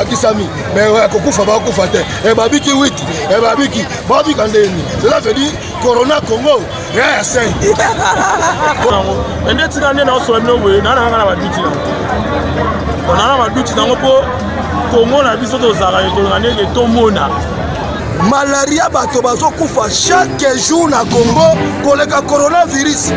Ebakisami, mais kokufa bakufa te. Ebabiki 8, ebabiki, babika ndeni. Cela veut dire Corona Congo, ya sei. Yango, nde tika nde naosola bino boye, na nanga na baduti nango. Ona na baduti nango mpo Congo na biso tozalaka ekolinga ndenge tomona. Malaria bato bazokufa chaque jour na Congo koleka coronavirus.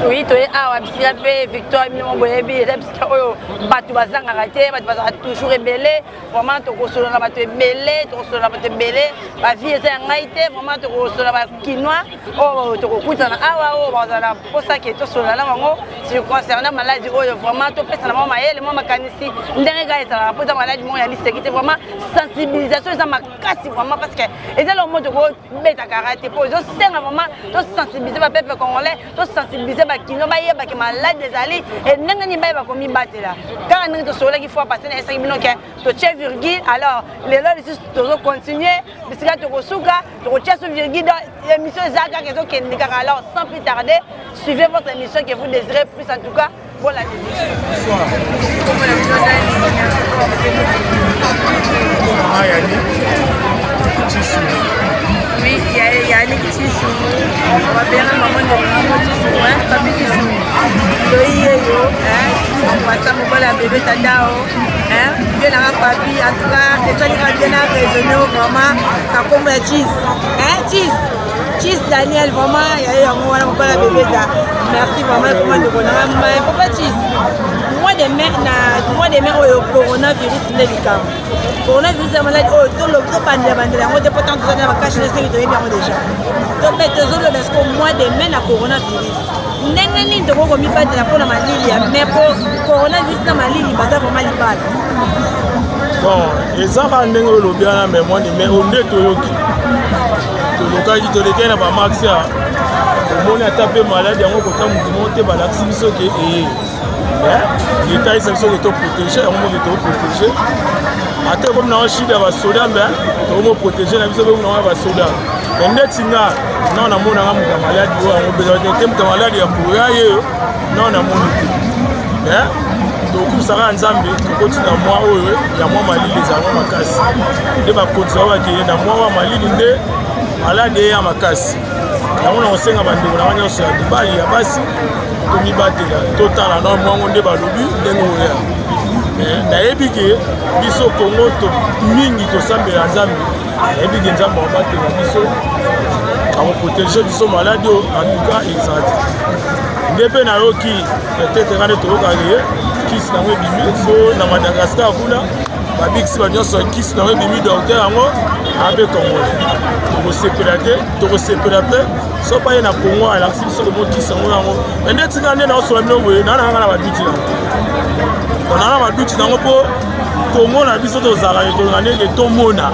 Oui, toye awa bisika mpe victoire bino boyebi eza bisika oyo bato bazangaka te, bato bazalaka toujours ebele. Vraiment tokosolola na bato ebele, tokosolola na bato ebele, bavie eza ya ngai te. Vraiment tokosolola bakinois oyo tokokutana awa, oyo bazala na mposa ke tosolola na bango sur concernant maladi oyo. Vraiment topesana mwa mayele, mwa makanisi ndenge kaka ezalaka, mpo eza maladi moko ya liseki te. Vraiment sensibilisation eza makasi vraiment, parce que eza eloko moko tokobeta kara te, mpo ezosenga vraiment tosensibilize bapeuple congolais, tosensibilize bakino bayebake maladi ezali e ndenge nini bayeba komibatela. Kaka ndenge tosololaki fois passé, nayesaki bino ke totie virgule. Alors lelo lisusu tozocontinue bisika tokosuka, tokotia so virgule. Donc émission eza kaka ezokende kaka. Alors sans plus tarder, suivez votre émission que vous désirez plus. En tout cas, bonne année. Bonsoir. Oui, il y a Yannick Tissou. On va bien maman de maman Tissou, hein, papi Tissou. Loïe yo, hein, on va ça mon la bébé Tadao, hein, bien la papi, en tout cas, et ça ira bien à raisonner vraiment, ça comme la cheese, hein, cheese. Cheese Daniel, vraiment, il y a eu un moment, on la bébé da. Merci vraiment, comment de mais papa cheese. Mois de mai, na mois de mai, oyo coronavirus nde likambo. Coronavirus ya maladi oyo tobandela bandela yango te, mpo ntango tozali na bakashi na soki toyebi yango deja. To mpe tozoloba siko mois de mai na coronavirus, ndenge nini tokoki komibatela mpona malili ya mai, mpo coronavirus na malili baza vraiment libala. Bon, eza kaka ndenge olobi wana, mais mois de mai oyo nde toyoki, tolokaki, tolekaki na bamax ya omoni ata mpe maladi yango kota motu moko te balakisi biso ke eye leta ayesa biso ke toprotege yango moke, toprotege ata ekomi nango shida ya basoda, me tokomoprotege na biso mpe nango ya basoda. Me ndeti nga nao namonanga moto ya maladi oyo yango mpenza te, moto ya maladi ya koya ye nao namoni te, me tokumisaka Nzambe. Tokoti na mwa oyo ya mwa malili ezalaka makasi, nde bakonzi bao bakeye na mwa wa malili nde maladi eya makasi. Yango na kosenga bandeko na nga nyonso ya mibali, ya basi, tomibatela, totala na mwango nde balobi ndenge oya. Nayebi ke biso Kongo mingi tosambela Nzambe, nayebi ke Nzambe akobatela biso, akoprotege biso maladi oyo. En tout cas ezala te nde mpe nayoki peut-être nga nde toyokaka ye kisi nango ebimi so na Madagascar kuna, babikisi ba nyonso ya kisi nango ebimi, docteur yango abe congolais. Tokosepela te, tokosepela mpe so baye na Congo alakisi biso komo kisi yango yango. Me nde tika nde naosola bino boye, naa nanga na baduti nango, naa na baduti nango mpo Kongo na biso tozalaka ekolinga ndenge tomona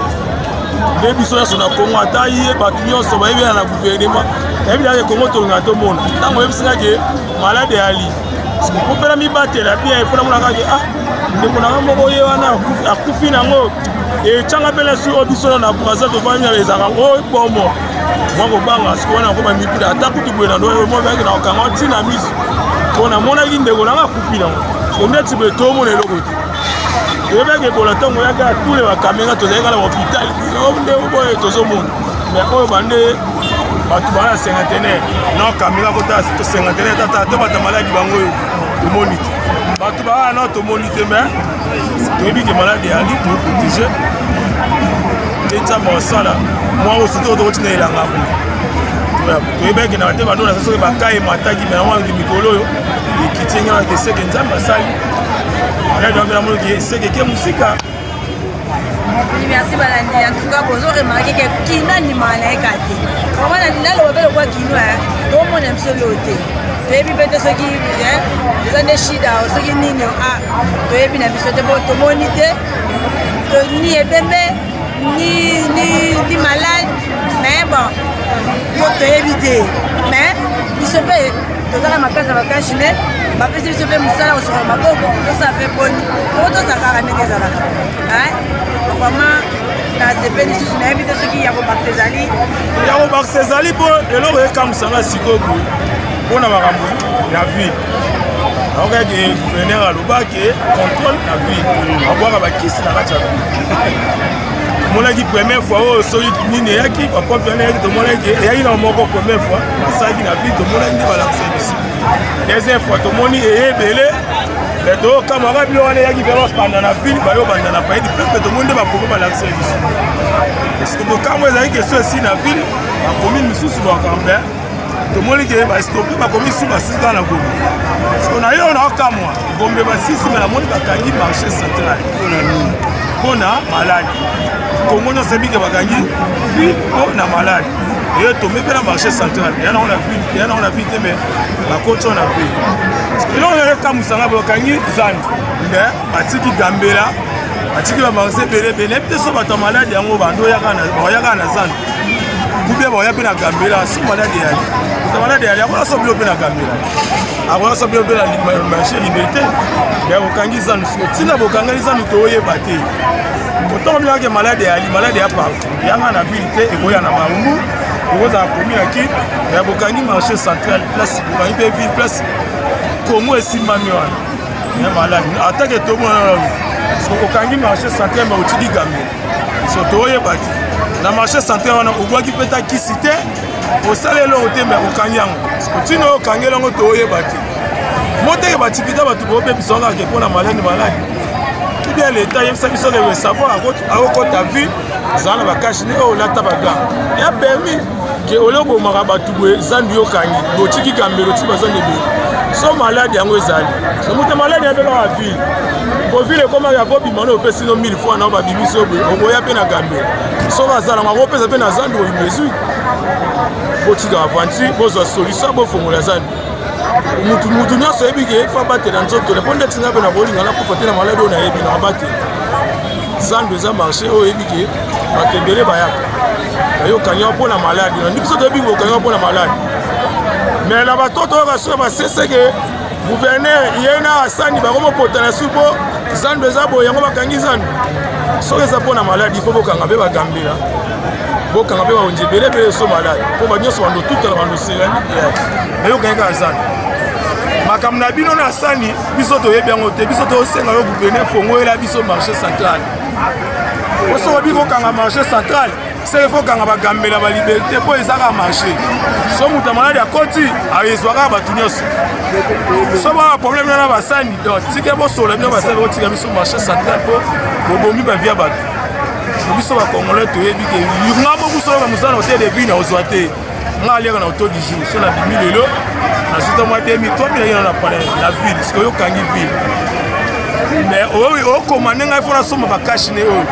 nde biso nyonso na Kongo, ata ye bato nyonso bayebi na gouvernement, nayebi nake Kongo tolingaka tomona. Ntango oyebisika ke malade eyali, po mpe na mibatela bien, efo namona kaka ke ah, ndeko nanga moko ye wana akufi nango, etyanga mpe na su oyo biso na Braza tovandi na ezalaka oyo bomo mwa kobanga. Sikoyo wana nakoma mipila ata kutu boye na ndo mwa bayaki na kokanga ntina miso, mpo namonaki ndeko nanga akufi nango. So ndeti boye tomona eloko te, toyebaki ebola ntango yaka tule bakamera, tozalaki kaka na hôpital nde boye tozomona. Mais oyo bande bato baa na cinquantenaire na kamera kota cinquantenaire tata to bato maladi bango oyo tomoni te, bato baa na tomoni te, mais toyebi ke maladi eyali, toprotege nde Nzambe asala. Mwa oyo surtout tokoti na elanga boye, toyebaki na te bando na soki baka emataki, me yango mikolo oyo ekiti engaka eseke Nzambe asali maladi wana namonaki eseke ke mosika. Merci balandi. En tout cas, bozo remarquer que kino andimaka na ye ka te. Vraiment, naloba mpe lokwa kino tomona biso leo te, toyebi mpe te soki eza nde shida, soki nini, a toyebi na biso te. Po tomoni te ni ebembe ni malade, mais bon, po toyebi te. Mais biso mpe tozaka makasi na bakasi, mais bapesi biso mpe mosala kosokola maboko, tosala mpe boni po tozala kaka ndenge ezalaka. Vraiment, nasepeli lisusu. Nayebi te soki ya kobakisa ezali. Ya kobakisa ezali, mpo eloko ekamwisanga sikoyo boye mpona makambo ya ville, naokaki gouverneur alobaki contrôle na ville, abwaka bakisi na kati ya ville. Tomonaki première fois oyo soki nini eyaki, bapompe wana eyaki, tomonaki eyaki na moko. Première fois basalaki na ville, tomonaki nde balakisa biso. Deuxième fois, tomoni eye ebele, mais toyokamwaka bilo wana eyaki vraiment banda na ville, bayo banda na Palais du Peuple. Tomoni nde bakomi balakisa biso. Parce que tokamwa, ezalaki question esi na ville, bakomi misusu bakambe, tomoni ke bastoppe, bakomi su basisi kaka na Gombe. Siko na yo naokamwa, Gombe basisi, me namoni bakangi marché central mpo na maladi. Kongo nyonso ebike bakangi ville mpo na maladi, eye tombe mpe na marché central, eya nango na ville, eya nango na ville te, me bakoti oyo na ville. Eloko oyo ekamwisanga, bakangi zando me batiki Gambela, batiki bamarché ebele ebele. Nayebi te so bato ya maladi yango bando bayaka na zando kubia, baya mpe na Gambela. So maladi eyali, moto maladi eyali, akoya so bilo mpe na Gambela, akoya so bilo mpe na marché Liberté. Me bokangi zando, siko ntina bokangeli zando toyeba te. Otongo bilaka maladi eyali, maladi ya partout, yanga na ville te, ekoya na Barumbu, ekozala komi ya ki ya bokangi marché central, place bokangi mpe ville, place Kongo esimbami wana ya maladi atake tomona. Okangi marché central me otiki Gambela, so toyeba te. Na marché central wana obwaki mpe ta kisi te, osala eloko te, me okangi yango. Ntina oyo okangeli yango toyeba te. Moteke batikita bato bobebisa kaka mpona maladi. Maladi bien, leta yebisa biso ke savoir akokota ville, zala na bacache-nez oyo olata, bagants ya permis ke olio obomaka bato boye. Zandu yokangi, botiki Gambelo, otiki bazandu ebele. So maladi yango ezali, so moto maladi ya mpe kaka ville, po ville ekomaka ya kobima na opesi no 1000 fois na babimisi oyo boye, okoya mpe na Gambela. Soki aza nango, akopesa mpe na zandu oyo mesure. Botika aventure, bozwa solution, bofongola zandu. Mutu mutu nyonso oyebi ke fa batela nzoto, mpo ndeti nga mpe na kolinga nakufa te na maladi oyo. Nayebi na batela zando, eza marché oyo oyebi ke bato ebele bayaka, bayokangi mpo na maladi. Na biso toyebi bokangi mpo na maladi, mais na batoto oyo basuka baseseke gouverneur ye na asani bakomopota na su mpo zando eza boye, yango bakangi zando. Soki eza mpo na maladi, ifo bokanga mpe bagambela, bokanga mpe bakonzi ebele ebele. So maladi mpo banyonso bando tutana, bando selani, nayokangi kaka zando. Makambo na bino na sani, biso toyebi yango te. Biso tosenga yo gouverneur, fongoyela biso marché central. Po soki obi kokanga marché central, seke fo kanga bagambela baliberté, mpo eza kaka marché. So moto ya maladi akoti, ezwa kaka bato nyonso. So baa problème na basani, donc tike bosola bino basani, botika biso marché central, mpo bobomi bavie ya bato. Biso bacongolais toyebi ke nga mokuso oyo mosala na hotel de ville na ozwa te. Nga aliaka na auto du jour, so nabimi lelo, nasuta mwa 2000, 3000 ayina na palais na ville. Sikoyo okangi ville, mais okomande ngai mpo nasomba bacache-nez oyo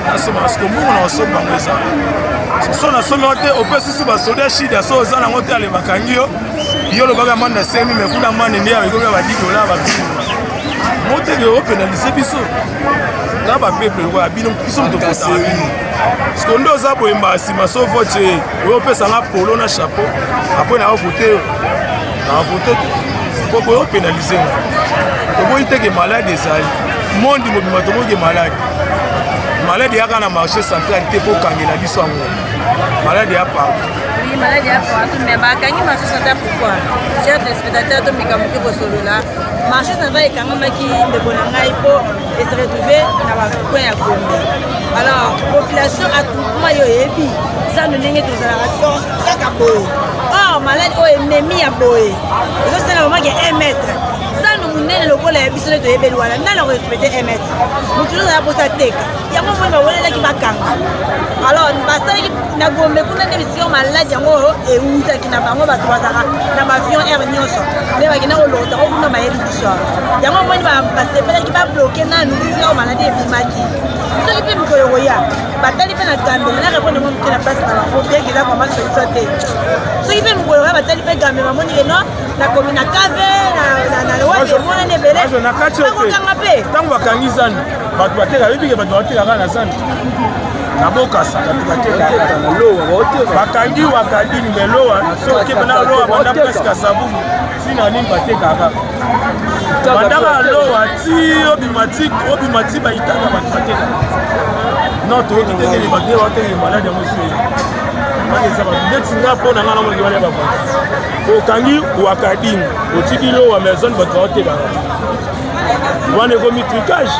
nasomba. Siko mbongo na kosomba yango eza so nasombi yango te, opesi su basoda shida. So oza nango te, ale bakangi yo. Yo olobaka mande na 5000, mais kuna mande nde ekomi ya ba 10 dollar. Bafilma moteke opénaliser biso na bapeuple lokola bino. Biso moto tofutaka bino. Siko nde oza boyemba nsima, so vote oyo opesanga polo na chapeau, apres na vote yo, na vote te, po boye opénaliser nga. Toboyi teke maladi ezali monde mobima, toboyi ke maladi, maladi eyaka na marché central te mpo okangela biso yango. Maladi ya partout. Oui, maladi ya partout, mais bakangi marché central pourquoi? Chers téléspectateurs, tomeka moke kosolola. Marché central ekangamaki, ndeko na ngai, mpo ese retrouve na bacoin ya Gombe. Alors population, attroupement, yo oyebi zando ndenge tozalaka kaka boye. Or maladi oyo ememi ya boye ezosala mamaki 1 mètre zando. monene lokola ya biso nde toyebeli wana, nani akorespecte 1 mètre? Motu nyonso aza mposa teka yango. Moni bawelelaki bakanga. Alors basalaki na Gombe kuna nde bisika maladi yango ewutaki na bango. Bato bazalaka na baavion air nyonso nde bakenda kolokota ngo kuna, bayebi biso awa. Yango moni basepelaki babloquer nanu bisika oyo maladi ebimaki. Soki mpe mikolo koya batali mpe na Gambela, na répondre mwa moke na place na bango, bien que eza vraiment solution te. Soki mpe mikolo koya batali mpe Gambe, bamoni ke non, nakomi na kave na emonani ebele, bakokanga mpe. Ntango bakangi zando, bato bateka, yebike bato batekaka na zando na Bokasa, bato batekaka. Bakangi Wakadini, me lowa soki mpena lowa banda presque Sabubu ntina nini batekaka, bandaka lowa ti obima, ti obima, ti baitaka, bato batekaka. Non, toyoki tekeli bato nde batekeli maladi yango. So wana eza bato neti nga, mpo na nga namonaki wana ya bavanti. Okangi Wakadini, otiki lowa, mais zone bato baotekaka wana ekomi trucage.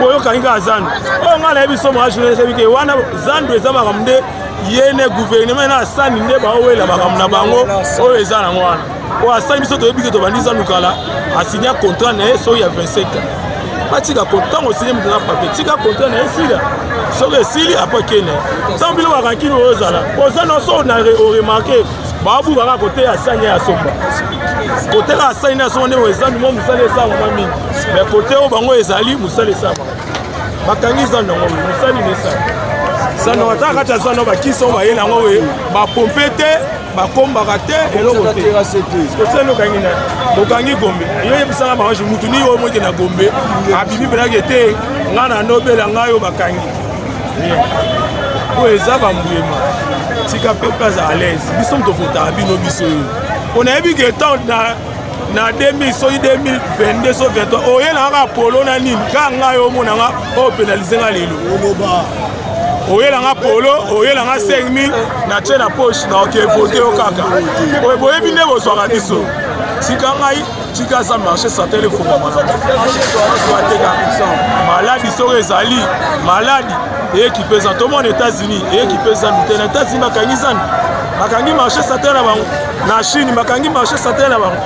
Oyo okangi kaka zando oyo, ngai nayebi so mwa journaliste yebi ke wana zando eza makambo nde ye ne gouvernement na asani nde baowela makambo na bango oyo eza nango wana. Oyo asali biso toyebi ke tobandi zandu kala, asinya contrat na ye soki ya 25 ans. Batika ntango osili moto na papier, tika contrat na ye esila. Soki esili, apres kene ntango bino bakankini oyo ozala oza na so na oremarquer, babuka kaka kote ya sani ya somba, kote kaka sani na somba nde ezandu mwa mosala esalama mingi. Mais kote oyo bango ezali mosala esalama, bakangi zando yango, mosali na esala zando. Ata kati ya zando, bakisi oyo bayela yango oyo bapompe te, bakombaka te, eloko te. Kotia okangi na bokangi Gombe, yo yebisanga bango mutu nini oyo moke na Gombe abimi mpenake te. Ngai na nobela ngai oyo bakangi oyo eza bambuyema. Tika peuple aza à l'aise. Biso moto votaka bino, biso oyo mpo nayebi ke temps na 2000 soki 2022 so 23 oyelaka kaka polo na nini kaka ngai omonanga oyo pénaliser nga lelo. Oyelanga polo, oyelanga 5000 na tie na poche na oke vote yo kaka. Oyo boyebi nde bozwaka biso. Tika ngai, tika aza marché central efongwama na ateka maladi. Soki ezali maladi eyeki mpe eza tomona États-Unis eyeki mpe zandu te. Na États-Unis bakangi zandu, bakangi marché central na bango. Na Chine bakangi marché central na bango.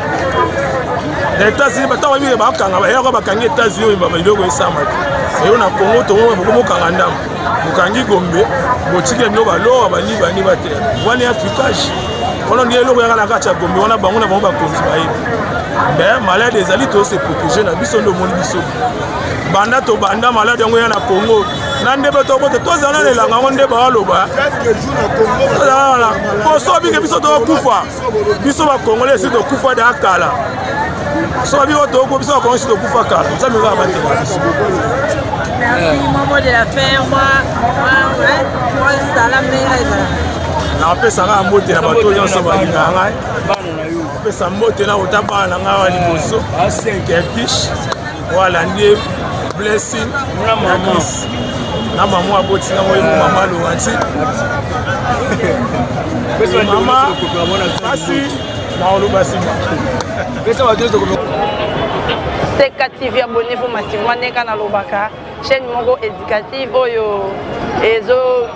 Na États-Unis batango babike bakanga, bayaka bakangi États-Unis oyo biloko esama te. Eyo na Congo tomona bokomokanga ndambo, bokangi Gombe, botikela bino balowa bani bani bate wana ya trucage wana nde eloko yaka na kati ya Gombe wana. Bango na bango bakonzi bayebi. Mais malade ezali, tose protéger na biso nde omoni biso banda tobanda malade yango ya na Congo na nde mpe tokote tozala na elanga yango nde baaloba tozala poso bike biso tokokufa. Biso bakongole esi tokufa da kala. So babiko toko biso bakongole esi tokufa kala. Nzambe kaka batela biso. Merci. Mon mot de la fin, moi, moi, ouais, moi, salam ndenge ezala. Napesaka mbote na bato nyonso balingaka ngai. Napesa mbote na kota bana na ngai wa liboso, Kertish oyo alandi, Blessing na Chris na mama aboti nango ye, mama Laurenti, mama basi na oloba nsima. Seka TV, abonnez-vous massivement. Ndenge nalobaka, chaîne moko éducative oyo ezo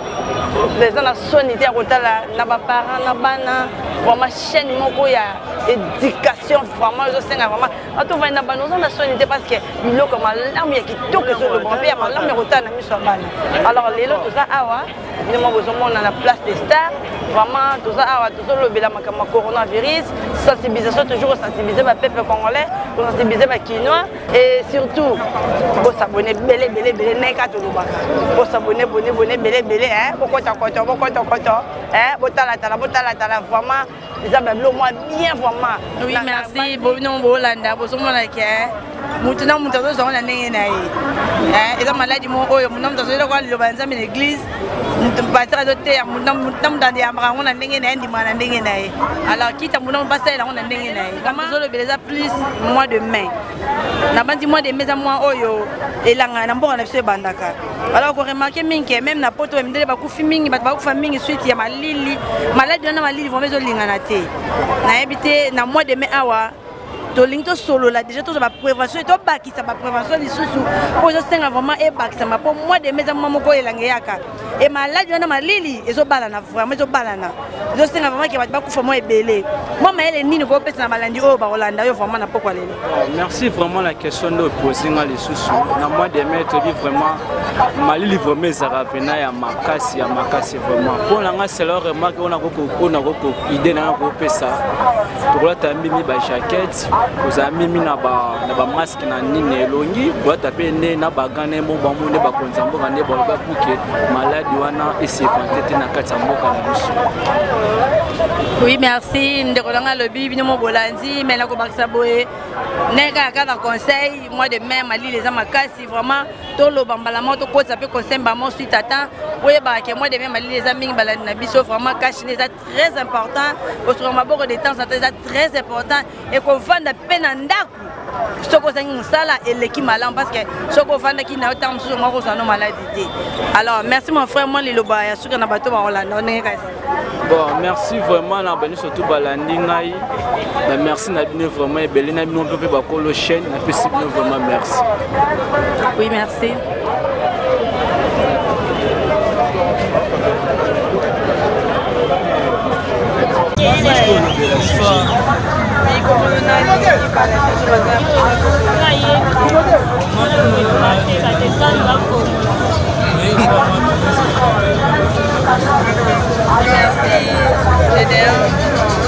eza na soni te ya kotala na baparent na bana. Vraiment chaîne moko ya éducation, vraiment ezosenga vraiment atovandi na bana, oza na soni te, parce que biloko ya malamu ya kitoko ezolobaka mpe ya malamu ya kotala na miso ya bana. Alors lelo toza awa nde mwa bozomona na Place des Stars. Vraiment toza awa, tozolobela makambo ya coronavirus, sensibilisation, toujours kosensibiliser bapeuple congolais, kosensibiliser bakinois et surtout bosabonner ebele ebele ebele. Ndenge kaka tolobaka, bosabonner bone bone ebele ebele, bokotokoto bokotokoto, botalatala botalatala. Vraiment eza babilo mwa bien vraiment. Oui, merci. Bino bolanda, bozomona ke mutu na mutu azozwango na ndenge na ye. Eza maladi moko oyo mutu na mutu azoyela kwa liloba ya Nzambe na église, mutu pasteur azoteya, mutu na mutu ayambaka yango na ndenge na ye, ndimaka na ndenge na ye. Alors kita mutu na mutu basalela yango na ndenge na ye. Tozolobela eza plus mois de mai. Nabandi mois de mai eza mois oyo elanga na mboka na biso ebandaka. Alors koremarquer mingi ke même na Poto mindele bakufi mingi, bato bakufa mingi suite ya malili, maladi wana. Malili vraiment ezolingana te. Nayebi te, na mois de mai awa tolingi tosolola déjà, tozwa baprévention, tobakisa baprévention lisusu mpo ezosenga vraiment ebakisama, mpo mois de mai eza mwa moko elanga eyaka. E maladi wana malili ezobalana vraiment, ezobalana, ezosenga vraiment ke bato bakufa mwa ebele. Mwa mayele nini okopesa na balandi oyo bakolanda yo vraiment na pokwa lelo? Merci vraiment la question nde opose nga lisusu. Na mois de mai, toyebi vraiment malili vraiment ezalaka mpena ya makasi, ya makasi vraiment. Mpo na nga, selon remarque oyo nakoko idée na nga kopesa, tokolata mimi bajaquette, kozala mimi na bamasque na nini elongi, kolata mpe nde na bagane mo bango nde bakonzi ya mboka nde baloba puke maladi wana esevante te na kati ya mboka na biso. Oui, merci ndeko nanga. Alobi bino mo bolandi, mais nakobakisa boye ndenge kaka kaka conseil. Mois de mai, malili eza makasi vraiment. Toloba mbala moko, tokotisa mpe conseil mbala moko suite à temps. Oyebaka ke mois de mai, malili eza mingi. Balandi na biso, vraiment cache-nez eza très important, kosuka maboko de temps en temps eza très important. Ekovanda mpe na ndako soki ozangi mosala eleki malamu, parce que soki ovandaki na yo, ntango mosusu onga kozwa no maladi te. Alors merci mon frère. Mwa liloba ya suka na bato bakolanda ndenge kaka. Bon, merci vraiment na bani surtout balandi ngai. Bamerci na bino vraiment ebele, na bino mpe bakolo chaîne, napesi bino vraiment merci. Oui, merci. Merci GDR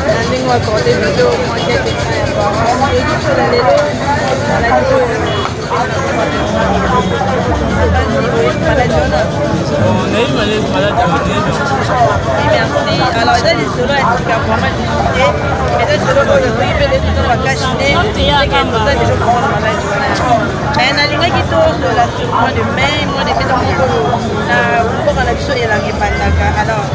na ndenge oaccorde biso mwa quelque temps ya parole. Tozosola lelo maladi oyo, maladi wana. Nayebi maladi. Merci. Alors eza lisolo ya sika vraiment difficulté, eza lisolo oyo soki mpe nde toza bacache-nez, toza déjà komona maladi wana. Mais nalingaki tosola sur mois de mai. Mois de mai, ntango oyo na mboka na biso elanga ebandaka. Alors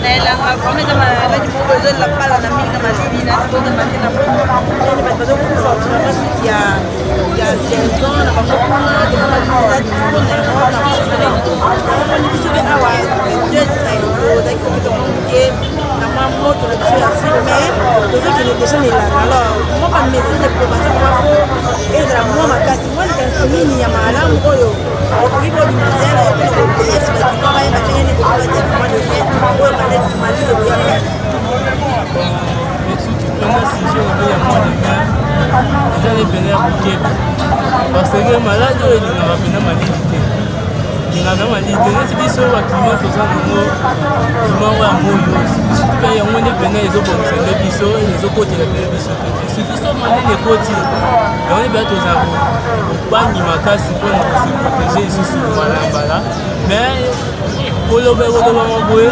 na elanga vraiment eza maladi moko ezolapala na mingi na malili na sikoyo te na bongo bato bazokufa vraiment suite ya saison na bango kuna. Toza trop na Europe, na omoni biso mpe awa peut-être tozalaki kokita mwa moke na mwa moto na biso ya Afrique, mais tozokende déjà na elanga. Alors mwa bamesure de prévention koma fo ezala mwa makasi. Mwa likanisi nini ya malamu oyo okoki kobima nzela mpona koyebisa bakinois bayeba ndenge nini kokobatela mois de mai oyo maladi malili ekoyaka? Mpena sujet oyo ya mois de mai eza nde pene ya kokeba, parce que maladi oyo elingaka mpena malili te, elingaka malili te. Neti biso baclimat toza nango, climat oyo ya moi, surtout mpe yango nde pene ezobongisa nde biso, ezokotela pene biso te. Surtout so malili ekoti, yango nde pena tozala kobangi makasi mpona kose protéger lisusu mbala na mbala. Mais koloba ekolobama boye,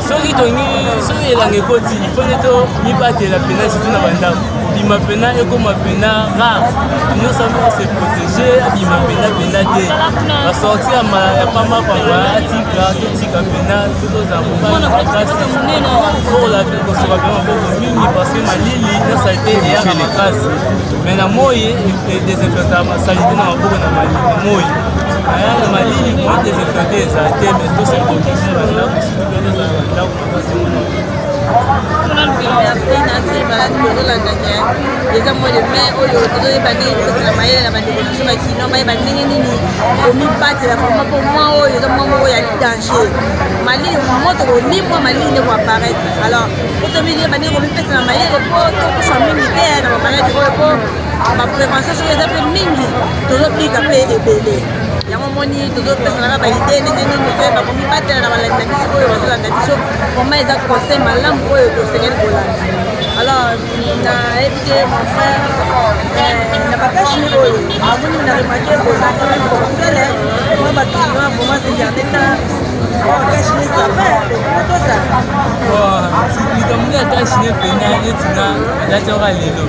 soki tongi, soki elanga ekoti, il faut nde tomibatela mpena, surtout na bandako. Kobima mpena ekóma mpena rare, nyonso amoko se protéger, abima mpena mpena te. Basortie ya pambapamba atika, totika mpena. So tozala mobali makasi, kola kosoka mpe maboko mingi, parce que malili na saleté eyaka makasi. Mais na moi désinfectaka saleté na maboko na moi, na malili mwa désinfecté eza te. Mais tose protéger na bandako, surtout mpe tozala bandako makasi wana. Merci nasi. Balandi tozolandaka, eza mois de mai oyo tozoyeba ndenge kopesela mayele na bandeko na biso bakino, bayeba ndenge nini komibatela vraiment, mpo mwa oyo eza mwa moko ya danger. Malili, moto kolimwa, malili nde koapparaître. Alors po tomiyeba ndenge komipesa na mayele mpo tokufa mingi te na bamaladi oyo, mpo baprévention soki eza mpe mingi, tozobika mpe ebele. Yango moni tozopesanaka baidée ndenge nini toyeba komibatela na balandi na biso oyo bazolanda biso. Vraiment eza conseil malamu oyo tosengeli kolanda. Alors nayebi te, mon frère, na bacache-nez oyo amoni na remarque boza quand même ponctuel mwa bakinois vraiment ces dernier temps. Cache-nez, ça va toza? Likambo nde ya cache-nez mpena, neti nga alati oka lelo,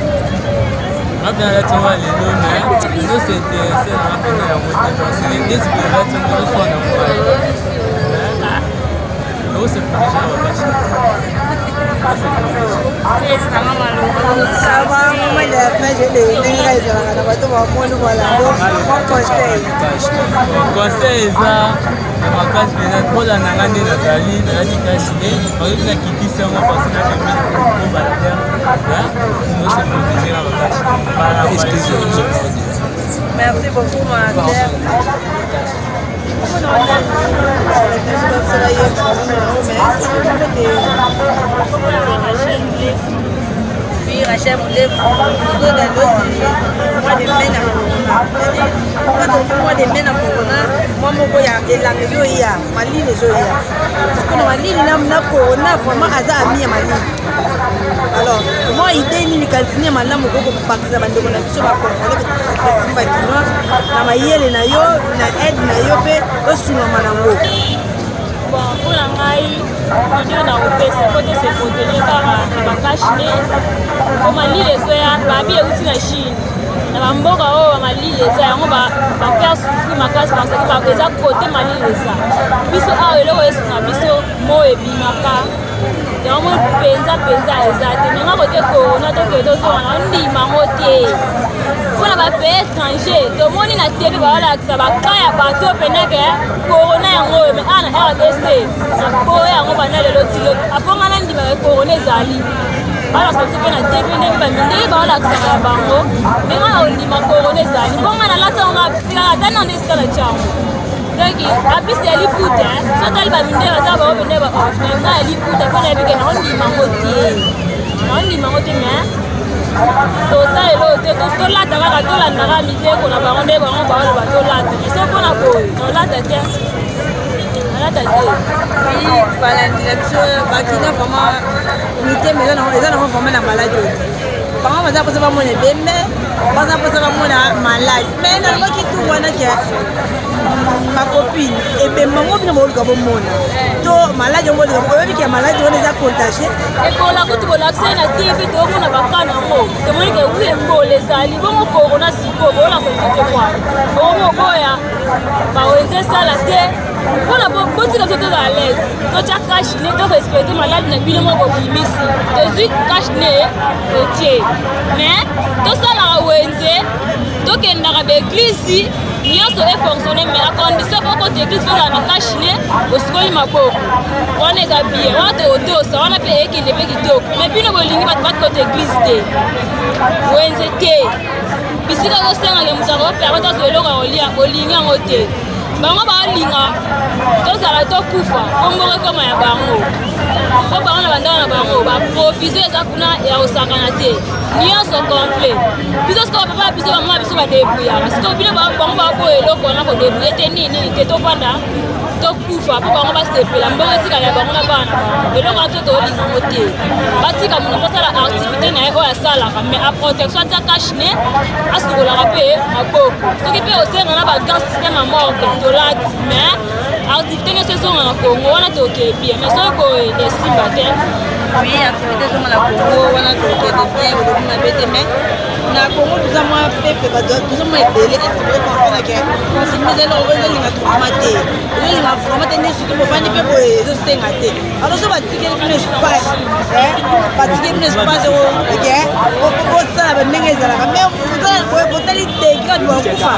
nga mpe nalati oka lelo, mais ezosinteresse nanga mpena yango te, parce que neti mpe nalati yango ezoswana ngai. Ose protéger na bacache-nez. Ça va, moment de la fin, je l'ai ndenge ezalaka na bato bamoni balango, mon conseil. Conseil eza ya makasi mpenza mpona nga nde nazali nalati cache-nez, bazoki nakitisi yango parce napemi po baladeur ose protéger na bacache. Merci beaucoup, ma sœur. Oui, Rachel Moulefu, mois de mai na corona. Mois de mai na corona, mwa moko ya elanga ezoya, malili ezoya. Sikoyo na malili na corona vraiment aza ami ya malili. Alors, mwa idée nini kantine ya malamu okoki kopakisa bandeko na biso bacongolais basi bakinois na mayele na yo na aide na yo mpe osungama nango? Bon, mpo na ngai video na kopesa, po tose protéger kaka na bacache-nez, po malili ezoya. Babi euti na Chine, na bamboka oyo bamalili eza, yango bafaire souffrir makasi, parce que eza kote malili eza. Biso awa, eloko esunga biso, mo ebimaka yango mpenza mpenza eza te. Menga kote corona, tokende tozonga na ondima yango te. Mpona bapays étranger, tomoni na TV baolakisa baka ya bato peneke corona yango oyo. Mais awa na RDC, naboya yango banda lelo tilo aponga na ndimaka corona ezali. Balakisa biso mpe na TV ndenge bamindele baolakisaka ya bango, ndenge na ondima corona ezali. Mponga nalata yango tikaka ata nano esika na tiango. Donc apisi ya liputa, so tali bamindele baza bango pene baordinaire, nga ya liputa mpo nayebi ke naondima yango te, naondima yango te. Mais tosala eloko te, tolata kaka, tolandaka mibeko na bango nde bango baoloba tolata. Mais so mpona boye, nolata te, nalata te. Oui, balandi na biso bakina, vraiment mitema eza nango vraiment na maladi oyo te. Bango baza mposa bamona ebembe, baza mposa bamona maladi. Mais nalobaki tu wana ke bacopine, ebembe yango bino boluka bomona to maladi yango bolika, oyebi ke maladi wana eza contagie. Ebola kutu bolakisa ye na TV, toomona bakana yango, tomoni ke wi, ebola ezali bongo. Corona sikoyo boolakisa biso te kwa bokoboya bawenze esala te. Mpona botika biso toza à l'aise, totya cache-nez, torespecte maladi na bino moko bobimisi. Tozwi cache-nez, totie, mais tosalaka wenze, tokendaka baeglise nyonso efonctionne, mais à condition po kota église ozala na cache-nez, osikoli maboko. Wana eza bien, wana tokotosa wana mpe ekende mpe kitoko. Mais bino bolingi bato bakota église te, wenze te, bisika kosengaka moto akopermettre azwa eloko ya kolia, bolingi yango te. Bango baolinga tozala tokufa mpo mboko ekoma ya bango, mpo bango na bandako na bango baprovision eza kuna ya kosakana te, nyonso complet. Biso sikoyo, papa biso, bamama biso badébrouillaka. Sikoyo bino, bango baboya eloko wana, kodébrouille te, nini nini te, tovanda tokufa mpo bango basepela, mbongo etikala ya bango na bana na bango. Eloko wana biso tolinga yango te. Batika moto asala activité na ye oyo asalaka, mais a protection, atia cache-nez, asukolaka mpe maboko. Soki mpe osenga na bagrand système ya morgue, tolati, mais activité nyonso ezonga na Congo, wana tokee bien. Mais soki boye, esimba te. Oui, activité ezonga na Congo, wana tokende bien. Olobi mabe te, mais na Congo toza mwa peuple, bato toza mwa ebele. Est ce que comprendre ke confinement eza eloko ezolinga vraiment te, ezolinga vraiment te? Nde surtout bofandi mpe boye, ezosenga te. Alors so batikeli bino espace, batikeli bino espace oke bosala bandenge ezalaka, mais botali degré bakufa.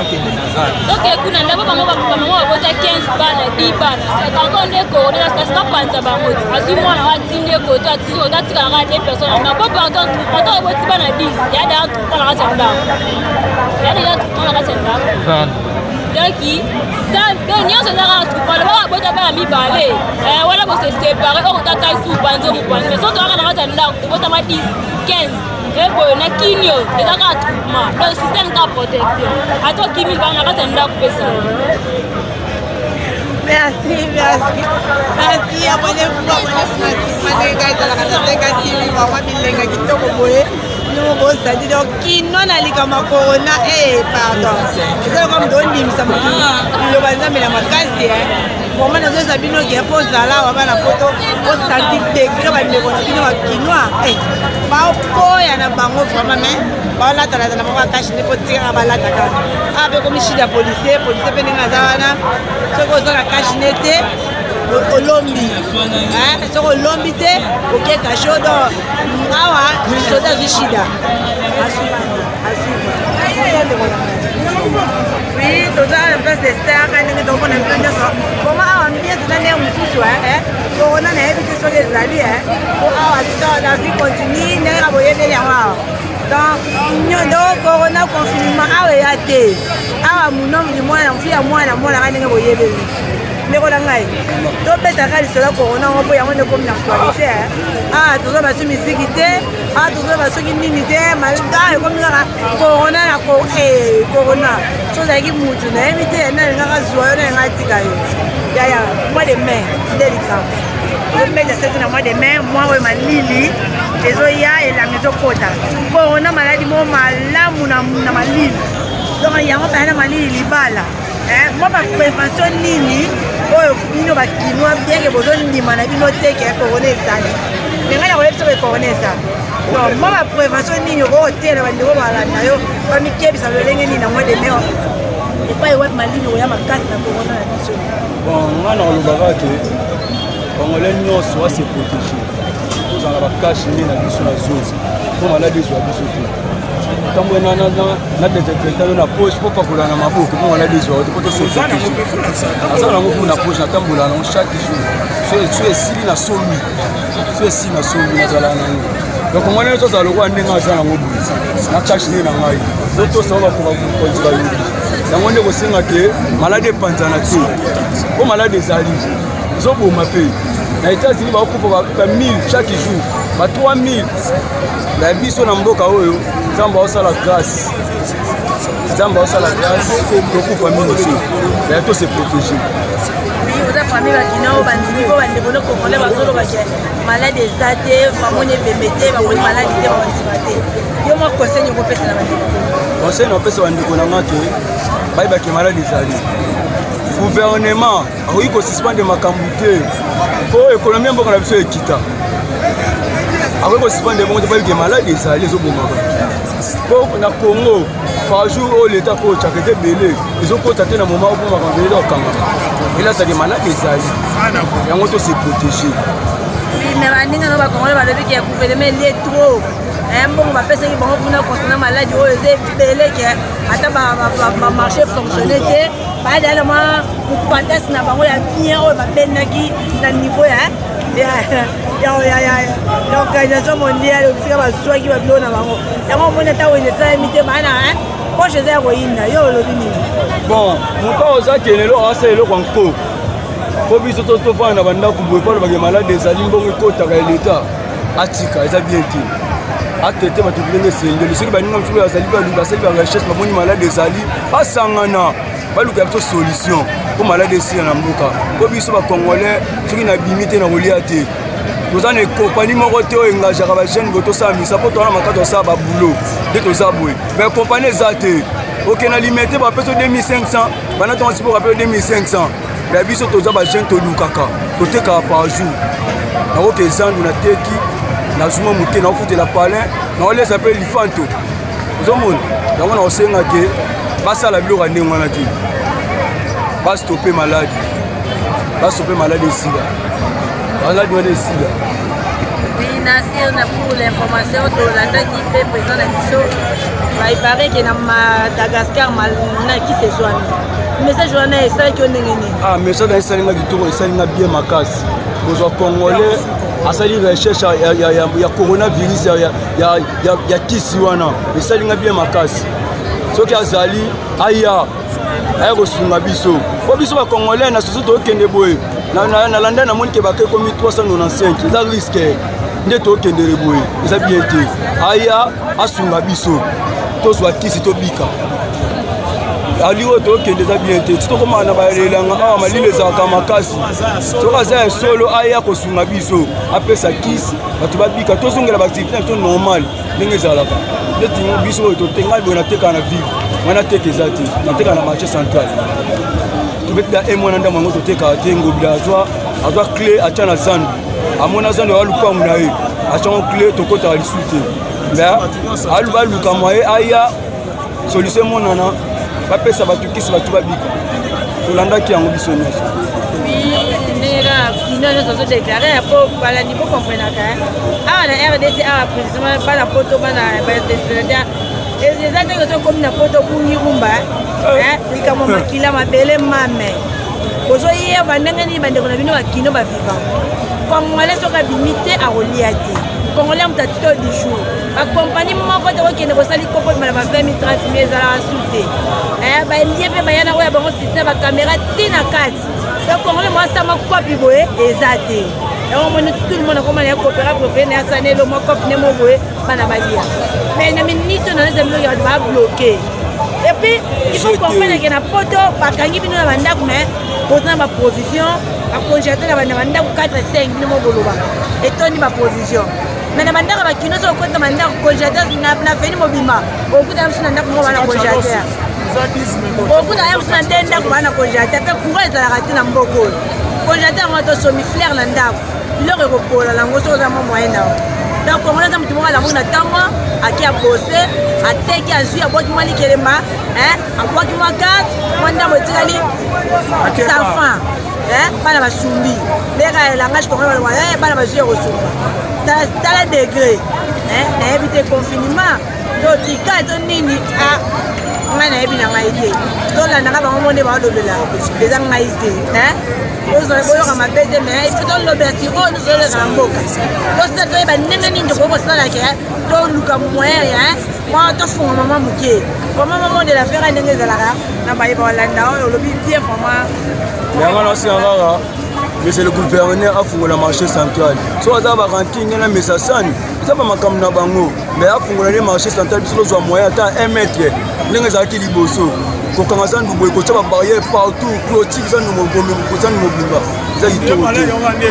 Oke kuna ndako, bango bamama babota 15 bana, 10 bana, encore nde corona kasi bapanza bango. Azwi mwana oyo, atindi ye koto, atindi koto, atikala kaka deux personnes na po. Pardon, ata oboti bana 10, ya deja trois na kati ya ndako, ya deja trois na kati ya ndako. Donc nyonso eza kaka troupeau. Lobaka babota bana mibale wana, bose séparé, oyo kotata esi mopanzi, o mopanzi. So toyaka na kati ya ndako, tobotama 10, 15 eboye na kinio, eza kaka troupement. Donc système kaka protection, ata okimi bango na kati ya ndako pesa. Merci, merci, merci. Abonnez-vous, abonnez-vous massivement. Ndenge ezalaka na Zenga TV, vraiment bilenga kitoko boye. Bino bosadi donc kino na likambo ya corona. Eh, pardon, eza lokola moto ondimisa motu liloba Nzambe na makasi. Vraiment nazoyesa bino ke fo ozala awa, bana poto, osanti degré bandeko na bino bakinois baoboya na bango vraiment, mais baolatalata na bango bacache-nez mpo tikaka balata kaka. Awa mpe komi shida policier, policier mpe ndenge aza wana, soki oza na cache-nez te, olombi. Soki olombi te, oke kasho. Donc awa soda azwi shida. Oui, toza na place de star, ka ndenge tokomona bino nyonso. Koma awa ambiance eza ndenge mosusu. Corona nayebi te soki ezali po awa la vie continue ndenge na boyebeli yango awa. Donc corona, confinement awa eya te. Awa munomi mwana mfi ya mwana mwana ka ndenge boyebeli. Ndeko na ngai, tobetaka lisolo ya corona yango mpo yango nde ekomi na actualité. Awa toza baso miziki te, awa toza basoki nini te, awa ekomi kaka corona na corona. So ozalaki mutu nayebi te nani alingaka zwa yo, nani alingaka tika yo. Yaya, mois de mai nde likambo. Tobeta soki na mois de mai, mwa oyo malili ezoya, elanga ezokota. Corona maladi moko malamu na malili. Donc yango baya na malili libala. Mwa ba prévention nini oyo bino ba kinois bien que bozondima na bino te ke corona ezali. Mais ngai nakoyebi soki corona eza. Donc mwa ba prévention nini okotela bandeko balanda yo bamikebisa lolenge nini na mois de mai epai wapi malili oya makasi na corona na biso. Bon, ngai nakolobaka ke congolais nyonso ase protéger, tozala bakashe nde na biso na zozi mpo maladi ezwa biso te. Ntango na desinfectant yo na poche mpo pakola na maboko mpo maladi ezwa te, mpo tose protéger. Aza nango mpo na poche, natambola nango chaque jour. So esili na sombi, so esili na sombi, nazala nango. Donc congolais nyonso azala lokola ndenge aza nango boye na kashe nde na ngai, otosa oyo bakoka kokonzi bayobi yango nde kosenga ke maladi epanzana te, mpo maladi ezali ezoboma. Mpe na États-Unis bakokufa ba 1000 chaque jour, ba 3000. Na biso na mboka oyo, Nzambe aosala grâce, Nzambe aosala grâce, tokufa mingi te, ya to se protéger. Oza parmi bakina oyo bandimi, mpo bandeko no congolais bazoloba ke maladi eza te, bamoni ebembe te, bamoni maladi te, babandima te. Yo mwa conseil okopesa na bandeko? Conseil na opesa bandeko na nga ke bayebake maladi ezali. Gouvernement akoki kosuspendre makambo te mpo économie ya mboka na biso ekita. Akoki kosuspendre bongo te, bayebike maladi ezali, ezoboma bato. Mpo na Congo, par jour oyo leta kotyaka eza ebele, ezokota te na moment opo makambo eza kokangama. Elasaki maladi ezali, yango to se protéger. Mais baninga no bakongole balobi ke gouvernement elie trop mbongo bapesaki bango kuna concernant maladi oyo, eza ebele ke ata bamarché fonctionne te, bayadala na mwa mopatasi na bango ya bien oyo babendaki na niveau ya Organisation mondiale, bisika bazwaki babiloko na bango. Yango omoni ata wenze esalemi te, baa na poche eza ya koyinda. Yo olobi nini? Bon, moto oyo oza kende eloko asala eloko nko mpo biso tofanda na bandako boye, mpo alobake maladi ezali, mbongo ekotaka ya leta atika, eza bien te. Atraite bato ndenge esengeli. Soki baninga mosusu bazali basali ba recherche, bamoni maladi ezali, basangana, baluka biso solution mpo maladi esila na mboka. Mpo biso bacongolais, soki nabimi te na kolia te, toza na kompani moko te oyo engageaka bajeune boye tosala misa, mpo toza na makasi tosala baboulot nde toza boye, mais kompani eza te. Okende na Limete, bapesa 2500, bana ntongo sipoka mpe 2500. Mais biso toza bajeune, tolukaka, totekaka par jour. Nakoki ezandu, nateki, nazuma moke, naofutela palin, naolesa mpe lifanto. Ozomona yango, na kosenga ke basala biloko ya ndenge wana te, bastope maladi, bastope maladi, esila maladi wana, esila. Oui, Nasir, na pour l'information, tolandaki mpe président na biso, baipare ke na Madagascar na kisi ezwami. Message wana esalaki yo ndenge nini? Ah, message na esalinga kitoko, esalinga bien makasi. Kozwa congolais asali recherche ya coronavirus, ya kisi wana, esalinga bien makasi. Soki azali, aya kosunga biso, po biso bacongolais na soso tokende boye. Nalanda, namoni ke bake ekomi 395, eza risque nde tokendele boye, eza bien te. Aya asunga biso, tozwa kisi, tobika. Ali oyo tokende eza bien te, ti tokomaka na balelanga awa, malili ezalaka makasi. Soki aza ya solo, aya kosunga biso, apesa kisi, bato babika, tozongela baactivité na biso normal ndenge ezalaka. Neti biso oyo totengai boye, natekaka na ville wana, teka eza te, natekaka na marché central. Tobetela e mwana ndambo yango, totekaka te. Ngobila azwa clé, atya na zandu, amona zandu ya lupangu na ye, atyango clé, tokotaka lisu te. Mais baluka moye, aya solution emonana, bapesa bato kisi, bato babika. Tolandaki yango biso nyonso. Ndenge kaka kino nyonso azodeklare, po balandi bokomprenaka awa na RDC awa, précisément bana poto, bana badestinataire, eza ndenge ozokomi na poto, bungi rumba likambo makila mabele mame. Ozoyeba ndenge nini bandeko na bino bakino bavivant. Congolais soki abimi te, akolia te. Congolais moto ato du jour. Bakompani moko te kokende kosali kopo ebima na ba 20 000, 30 000, ezalaka su te. Baindien mpe baya na oyo ya bango système bacaméra ti na kati. Donc congolais mwa asama kopi boye eza te. Yango omoni tout le monde akoma na ye coopéra préféré na ye, asala na elo mwa kopi ne mo boye, bana balia. Mais na minute oyo naza biloko ya bato babloke. Et puis il faut comprendre ke na poto bakangi bino na bandako, mais boza na baprovision, bacongélateur na bandako 4, 5, bino mo bolobaka etondi baprovision. Mais na bandako bakino, soki okota bandako congélateur na veni mobimba, okuta biso na ndako moko bana congélateur, okuta ya biso na nde ndako bana congélateur. Mpe courant ezalaka te na mboka oyo. Congélateur yango tosomi fleur na ndako, biloko ekopola nango soki oza mwa moyen na yo. Donc congolais aza motu moko alamuki na ntongo, aki abose, ateki, azwi, abwaki mwa likelemba, abwaki mwa carte, mwa ndambo etikali sans fin, bana basumbi ndeka langage congolais balobaka, bana bazwi ya kosumba. Tala degré, nayebi te confinement to tika to nini. Ngai nayebi na ngai te, tolandaka bango mo nde balobela, eza ngai te. Boyoka mabe te, mais il faut tolobela si oyo nyonso toleka na mboka. Tosala, toyeba ndenge nini tokoki kosalaka, toluka moyen ya mwa tofunga mama moke. Vraiment, mama de la fera, ndenge ezalaka na bayeba balanda oyo olobi bien vraiment. Yango nasenga kaka monsieur le gouverneur afungola marché central. So aza baranking na mesa sani, eza bamakambo na bango, mais afungola nde marché central, biso tozwa moyen ata 1 mètre ndenge ezalaki liboso. Kokanga zandu boye, kotia babarrière partout, clôture zandu mobimba, eza kitoko te.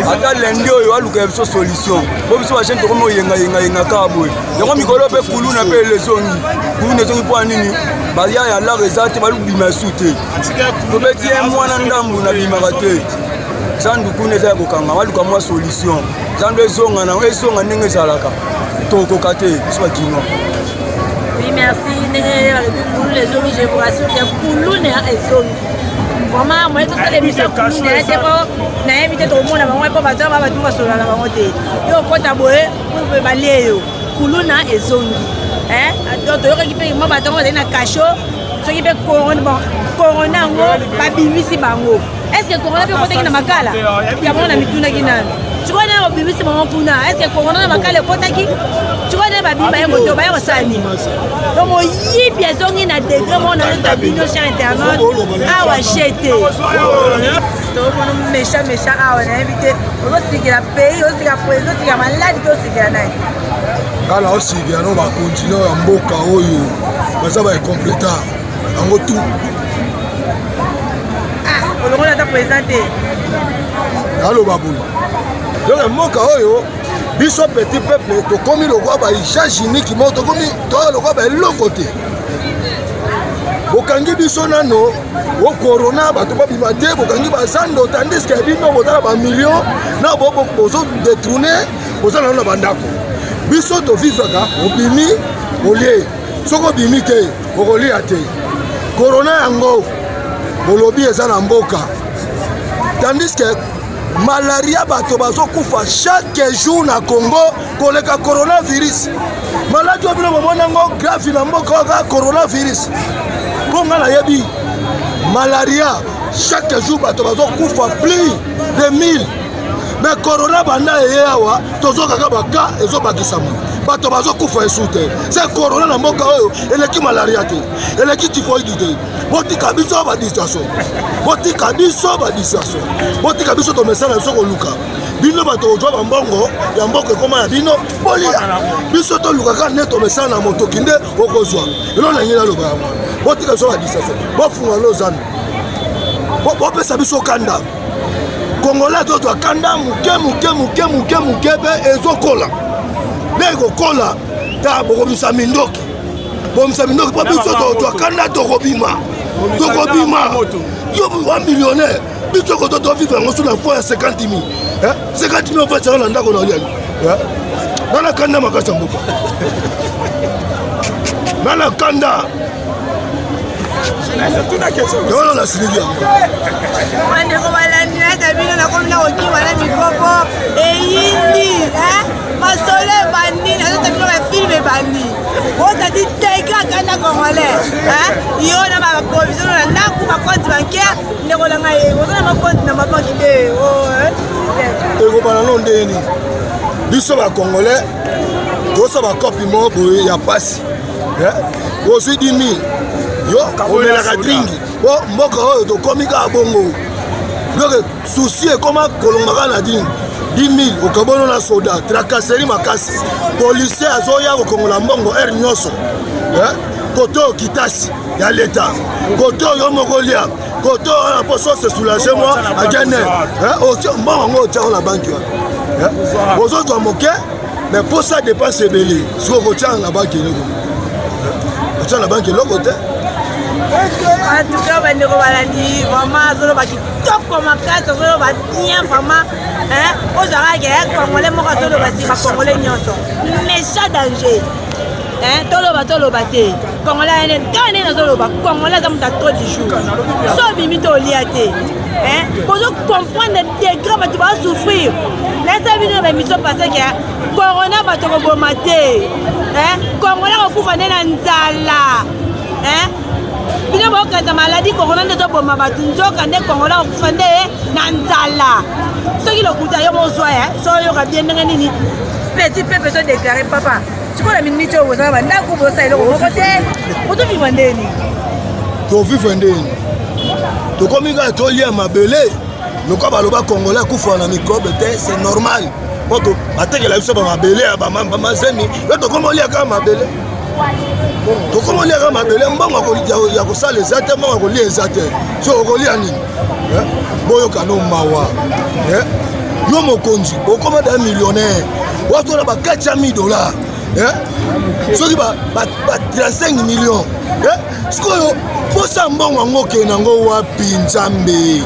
Ata lendi oyo aluka ya biso solution, po biso bajeune tokomi oyengayengayenga kaka boye. Yango mikolo mpe kuluna mpe ezongi, kuluna ezongi mpo ya nini? Baya ya lar eza te, balubima su te. Tobeti ye mwana ndambu nabimaka te. Zandu kuna eza ya kokanga, baluka mwa solution, zandu ezonga na ezonga ndenge ezalaka, tokoka te biso bakinois. Oui, merci. Ndenge balobi kuluna ezongi, je vous rassure ke kuluna ezongi vraiment. Moye tosala émission kuluna te, po nayebi te tokomona bango, mpo bato ba bato basolola na bango te. Yo okota boye mpe balie yo. Kuluna ezongi, donc toyokaki mpe mwa bato yango bazali na kasho. Soki mpe bon, corona yango babimisi bango, est ce que corona mpe ekotaki na makala yango? Na mitunaki nanu sikoyo, nde babimisi bango kuna, est ce que corona na makala ekotaki? Sikoyo nde babima ye moto baya kosala nini? Donc moyibi azongi na degré moko. Nazosa bino, cher internaute, awa jete tokomona méchant méchant awa. Nayebi te, ozosikela pays, ozosikela président, ozosikela maladi te, osikela nani? Nga na osikela no bacontinent ya mboka oyo baza baincompléta yango tout. Olongola ata président te. Naloba boye, donc mboka oyo, biso petit peuple tokomi lokwa bausage unique moko, tokomi toya lokwa baeloko te. Bokangi biso nano o corona, bato babima te, bokangi bazando, tandis ke bino boza na bamillion na bozo détourne, boza nano na bandako. Biso tovivaka, obimi olie, soki obimi te okolia te. Corona yango bolobi eza na mboka, tandis ke malaria bato bazokufa chaque jour na Congo koleka coronavirus. Maladi oyo bino bomoni yango grave na mboka oyo kaka coronavirus? Mpo nga nayebi malaria chaque jour bato bazokufa plus de 1000, mais corona banda eye awa tozokaka baka ezobakisama, bato bazokufa esu te. Se corona na mboka oyo eleki malaria te, eleki typhoïde te. Botika biso badistraction, botika biso badistraction, botika biso tomesana biso koluka. Bino bato kozwa bambongo ya mboka ekoma ya bino bolia, biso toluka kaka nde tomesana na motoki nde okozwa elo. Na ngai naloba yango wana, botika biso badistraction, bofunga no zambi, bopesa biso kanda. Congolais tozwa kanda moke moke moke moke moke mpe ezokola nde ekokola. Ta bokobimisa mindoki, bomisa mindoki mpo biso tozwa kanda, tokobima, tokobima. Yo wa millionnaire, biso koto tovivre yango so na fo ya 50 mille, 50 mille ofasaka na ndako na oliani. Nana kanda makasi ya mboka, nana kanda wana nasiliki yango. Bandeko balandi nata bino, nakomi na kokima na mikopo eyindi, masolo ebandi, nazota bino bafilme ebandi. Ozali teka kanda congolais, yo na baprovision na ndako, bacompte bancaire. Ndeko na ngai, oza na bacompte na babanki te? Ekobana no ndenge nini? Biso bacongolais. Tosala bakopi moko boye ya pasi. Ozwi 10 000 yo omelaka dringi po mboka oyo tokomi kaka bongo. Donc souci ekoma kolonga kaka na dringi. 10 000 okabono na soda, tracasserie makasi. Policier azoya kokongola mbongo heure nyonso. Kote oyo kitasi ya leta, kote oyo moko lia, kote oyo wana mpo so se soulage mwa agene mbongo yango otiako na banki wana ozozwa moke, mais mposa dépense ebele. Soki okotiaka na banki eloko, otia na banki eloko te. En tout cas, bandeko balandi, vraiment azoloba kitoko makasi, azoloba bien vraiment. Ozalaka ke congolais moko azoloba si bacongolais nyonso méchant danger. Toloba toloba te, congolais ayene kaka ndenge nazoloba, congolais aza moto a trop du jour. So obimi to olia te, bozo comprendre degré bato bazosouffrir. Nayesa bino na baémission passé ke corona bato koboma te, congolais kokufa nde na nzala. Bino bokanisa maladi corona nde toboma bato, nzoka nde congolais kokufa nde na nzala. Soki lokuta yo mozwa, so oyoka bien ndenge nini petit peuple ezodeklare papa. Sikoyo na miniti oyo bozala bandako, bozosala eloko moko te, bozovivre ndeni? Tovivre ndeni? Tokomi kaka tolia mabele lokola baloba congolais akufa na microbe te, c'est normal. Po batekela biso bamabele ya bamazemi, yo tokomi olia kaka mabele, tokomi olia kaka mabele. Mbongo ya kosala eza te, mbongo ya kolia eza te, so okolia nini? Boyoka no mawa. Yo mokonzi okoma da millionnaire, watona ba 400 000 dollars, soki ba 35 millions. Sikoyo mposa mbongo yango okende yango wapi? Nzambe,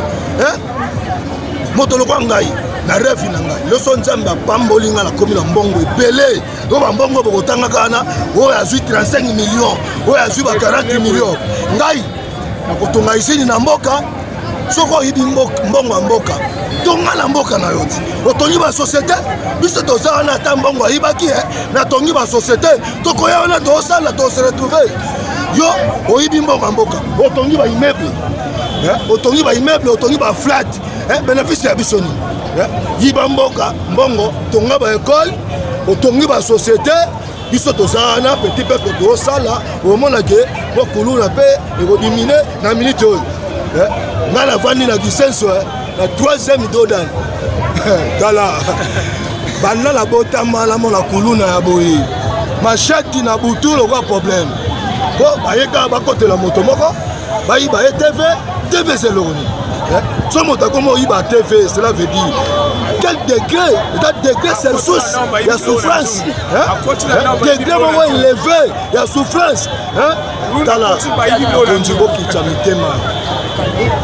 moto lokwa ngai na rêve na ngai, loso Nzambe apamboli ngai, nakomi na mbongo ebele. Oyo bambongo bokotangaka wana, oyo azwi 35 millions, oyo azwi ba 40 millions, ngai nakotonga usine na mboka. Soki oyibi mbongo ya mboka, tonga na mboka na yo ti otongi basociété. Biso toza wana, ata mbongo ayibaki, natongi basociété, tokoya wana, tosala, tose retrouve. Yo oyibi mbongo ya mboka, otongi baimmeuble, otongi baimmeuble, otongi baflat, bénéfice ya biso nini? Yiba mboka mbongo, tonga baekole, otongi basociété, biso toza wana petit peuple tosala. Omona ke mokuluna mpe ekodimine na minute oyo. Ngai navandi na Kisenso na 3e dodan. Tala, banda nabotama namona kuluna ya boye, mashati na butu lokwa problème, po bayeka bakotela moto moko, bayiba ye TV. TV eza eloko nini? So moto akomi oyiba TV, cela veut dire quel degré? Eza degré Celsius ya souffrance, degré moko élevé ya souffrance. Tala, konzi, bokitisa mitema,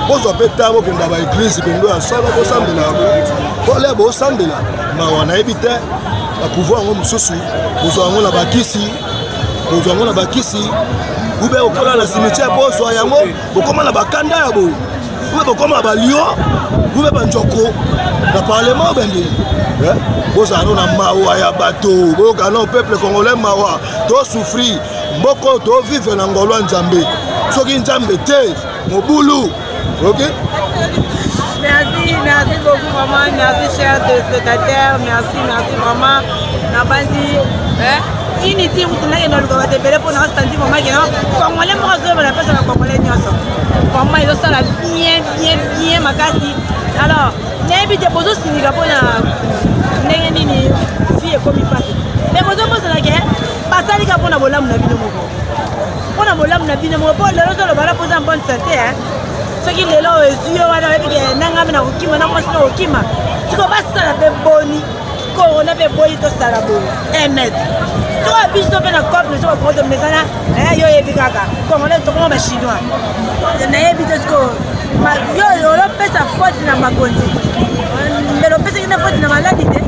bozwa mpe ta bokenda baeglize pendo ya solo, bosambela kolia, bosambela. Mawa, nayebi te bapouvoir yango mosusu, bozwa yango na bakisi, bozwa yango na bakisi ube okola na cimetière mpo ozwa yango. Bokoma na bakanda ya boye, ube bokoma na balio, ube banjoko na parlement obende. Bozala no na mawa ya bato, boyoka no peuple congolais mawa. Tosouffrir mboka oyo, tovivre na ngolo ya Nzambe. Soki Nzambe te, mobulu. Ok. Merci, merci beaucoup vraiment, merci chers téléspectateurs, merci, merci vraiment. Nabandi, hein? Unity kutu nakende luka bato ebele mpo na osanti vraiment kena congolais moko azoyeba na pesa na congolais nyonso, vraiment ezosala bien bien bien makasi. Alors nayebi te bozosindika mpona ndenge nini vie ekomi mpasi, mais bozobosana ke basalika mpona bolamu na bino moko, mpona bolamu na bino moko. Mpo lelo toloba na mpoza bonne santé, soki lelo ezwi yo wana, oyebi ke nangami na kokima na mwasi na kokima. Siko basala mpe boni corona mpe boyi, tosala boye 1 mètre. Soko biso mpe na cope so bakongo tomesana, yo oyebi kaka congolais tokoma bachinois, nayebi te. Siko yo olopesa faute na makonzi, mbele opesaki na faute na maladi te.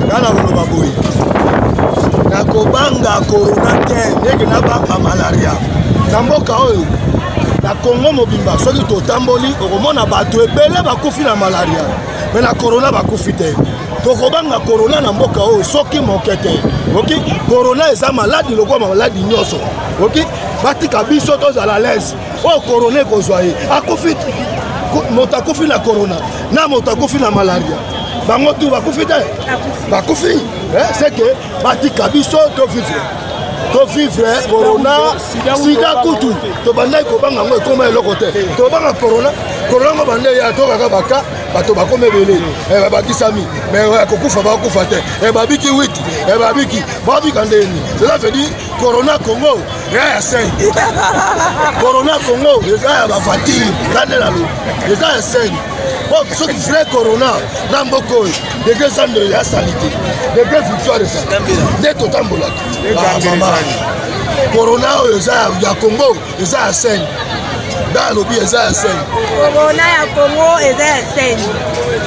Nga na koloba boye, nakobanga corona te ndenge nabanga malaria. Na mboka oyo, na Kongo mobimba, soki totamboli, okomona bato ebele bakufi na malaria, me na corona bakufi te. Tokobanga corona na mboka oyo soki moke te. Oki corona eza maladi lokola maladi nyonso. Oki batika biso tozala l'aise. Oyo corona ekozwa ye akufi, moto akufi na corona na moto akufi na malaria. Bango tu bakufi te. Bakufi. C'est que batika biso to vivre. To vivre corona, sida kutu. Tobandaki kobanga yango ekoma eloko te. Tobanga corona, corona ngo bande ya tokaka baka bato bakoma ebele babakisami mais kokufa bakufa te babiki wiki babiki babika ndeni. Cela veut dire corona Congo eza ya sene. Corona Congo eza ya bavatire eza nde nalobi eza ya sene. Po soki vrai corona na mboka oyo degre zando ya salite degre victoire eza nde totambolaki mama. Corona oyo eza ya Congo eza ya sene. Nda alobi eza ya sene. Corona ya Congo eza ya sene.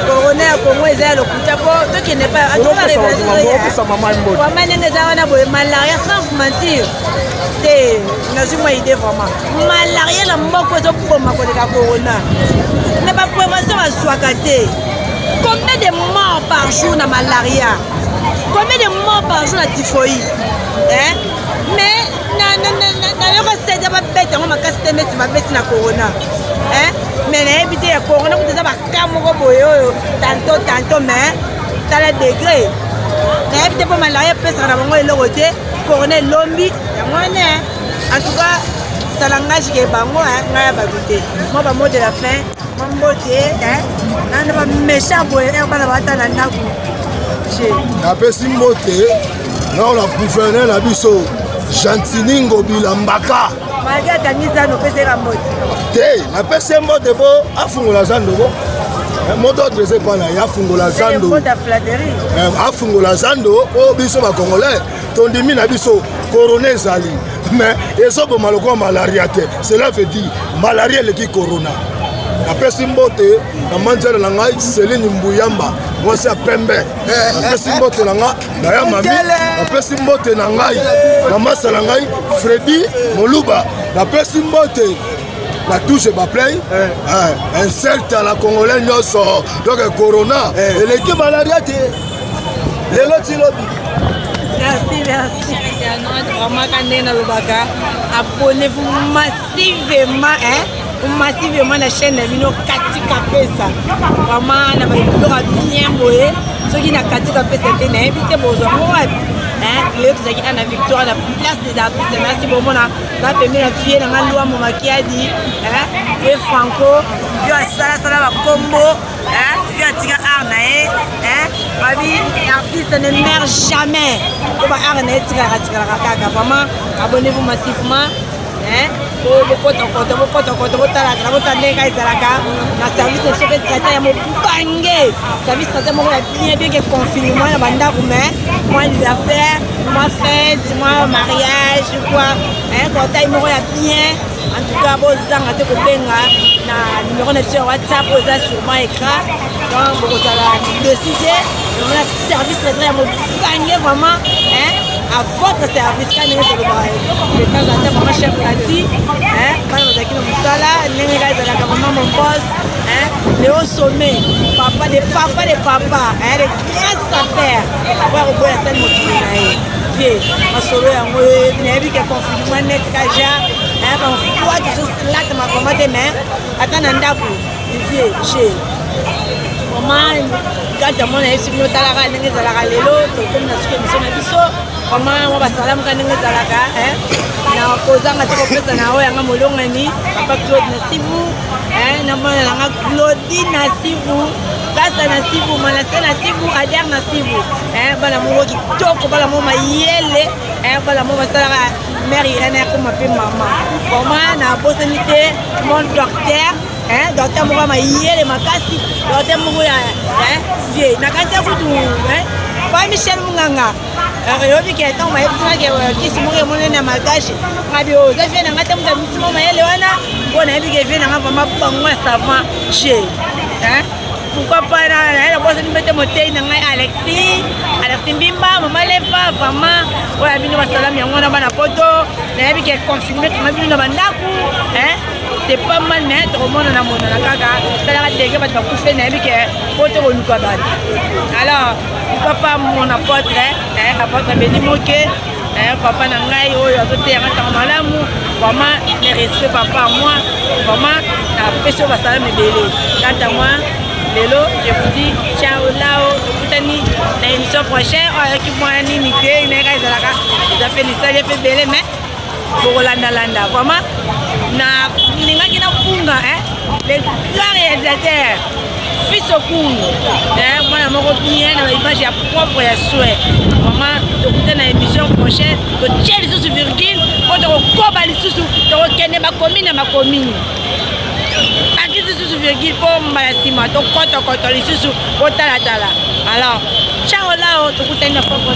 Corona ya Congo eza ya lokuta po tokende pa vraiment ndenge eza wana boye malaria sans vous mentir te nazwi mwa idée vraiment malaria na moko ezoboma koleka corona mais baprévention bazwaka te. Combien de morts par jour na malaria, combien de morts par jour na typhoïde, hein? Mais nayoka sede babeta yango makasi te neti babeti na corona, hein? Mais nayebi te ya corona kuta eza baka moko boye oyo tanto tanto mais tala degré nayebi te mpo malaria epesaka na bango eloko te. Corona elombi yango wana. En tout cas ça langage ke bango ngai ya bato te. Mwa bamot de la fin, mwa mbote nana baméchant boye bana bata na ndako. Napesi mbote nao na gouverneur na biso Gentini Ngobila Mbaka. Malgré akangi zando, opesaka mbote te? Napesi ye mbote mpo afungola zando ko moto adresse epa na ye afungola zando, afungola zando mpo biso bacongolais tondimi na biso corona ezali mais ezoboma lokola malaria te. Cela veut dire malaria eleki corona. Napesi mbote na manzele na ngai Celine Mbuyamba, mwasi ya pembe. Napesi mbote na nga na ya mami. Napesi mbote na ngai na masa na ngai Fredi Moluba. Napesi mbote na touche baplay inserte à la congolais nyonso. Donc corona eleki malaria te lelo ti lobi. Merci, merci. Vraiment, quand on alobaka, abonnez-vous massivement, hein? Massivement na chaîne na bino Katika Pesa. Vraiment, na biloko bien boye. Soki na Katika Pesa te, nayebi te bozwa ngo wapi. Lelo tozalaki na Victoire na place des artistes. Merci bomona na pembeni na vie na nga Lwambo Makiadi, ye Franco, yo asalasala bakombo, yo atika art na ye. Babi artiste ne meurt jamais po ba art na ye tikalaka tikalaka kaka. Vraiment, abonnez-vous massivement, bokotokota bokotokota botalaka botala ndenge kaka ezalaka na service soki traiteur ya mobange, service traiteur moko ya bien bien ke confinement na bandako mais moi des affaires, moi fête, moi mariage quoi, portail moko ya bien. En tout cas bozanga te kobenga na numéro na biso ya WhatsApp oyo eza sûrement écran. Donc bokozala décidé na service traiteur ya mobange vraiment à votre service. Ka ndenge tolobaka de temps en temps, vraiment chef Kati, bana bazalaki na mosala ndenge kaka ezalaka. Vraiment mon boss Léo Sommet, papa de papa de papa, le grand sapeur oya koboya sali mokili na ye vie masolo yango. Nayebi ke confinement net kaja bafoi tozolatama vraiment te mais ata na ndako vie che vraiment kati mona yebisi bino talaka ndenge ezalaka. Lelo tokomi na suki émission na biso. Vraiment mwa basalamuka ndenge ezalaka na kozanga te kopesa na oyo yanga molongani papa Claude Nasibu, na mwana nanga Claudine Nasibu, Kasa Nasibu, Manase Nasibu, Ader Nasibu, bana moko kitoko, bana moko mayele, bana moko basalaka mare Irene akoma mpe mama. Vraiment nabosani te mon docteur, docteur moko ya mayele makasi, docteur moko ya vie na kati ya kutu pa Michel Munganga. Oyobi ke ntango bayebisaka kisi moko emonani na malgache, ngabi oyo eza vie na ngai te, moto abimisi mo mayele wana mpo nayebi ke vie na ngai vraiment bango ya savant che. Pourquoi pas naye nabosani mpe te motei na ngai Alexis, Alexis Mbimba, mama Lefa. Vraiment oyo ya bino basalami yango wana. Bana poto, nayebi ke confirme kanga bino na bandako, c'est pas mal mais tokomona na monana kaka. Talaka ndenge bato bakufe, nayebi ke po tokoluka bato. Alors pourquoi pas mon apôtre, apôtre Beni Moke, papa na ngai oyo azoteyanga sango malamu. Vraiment mes respect papa, moi vraiment napesi oyo basalami ebele. Quant à moi, Lelo, je vous dis ciao lao, tokutani na émission prochaine. Oyo ayaki mwana nini te, nayaka ezalaka eza mpe lisali mpe ebele mais bokolandalanda vraiment na ningaki nakunga le grand réalisateur fils okungu mwana moko bien na baimage ya propre ya souhait. Vraiment, tokuta na émission prochaine, totie lisusu virgule mpo tokokoba lisusu, tokokende bakomine na bakomine, akisi lisusu virgule mpo mbala nsima tokotokoto lisusu kotalatala. Alors, ciao lao, tokutani na propre.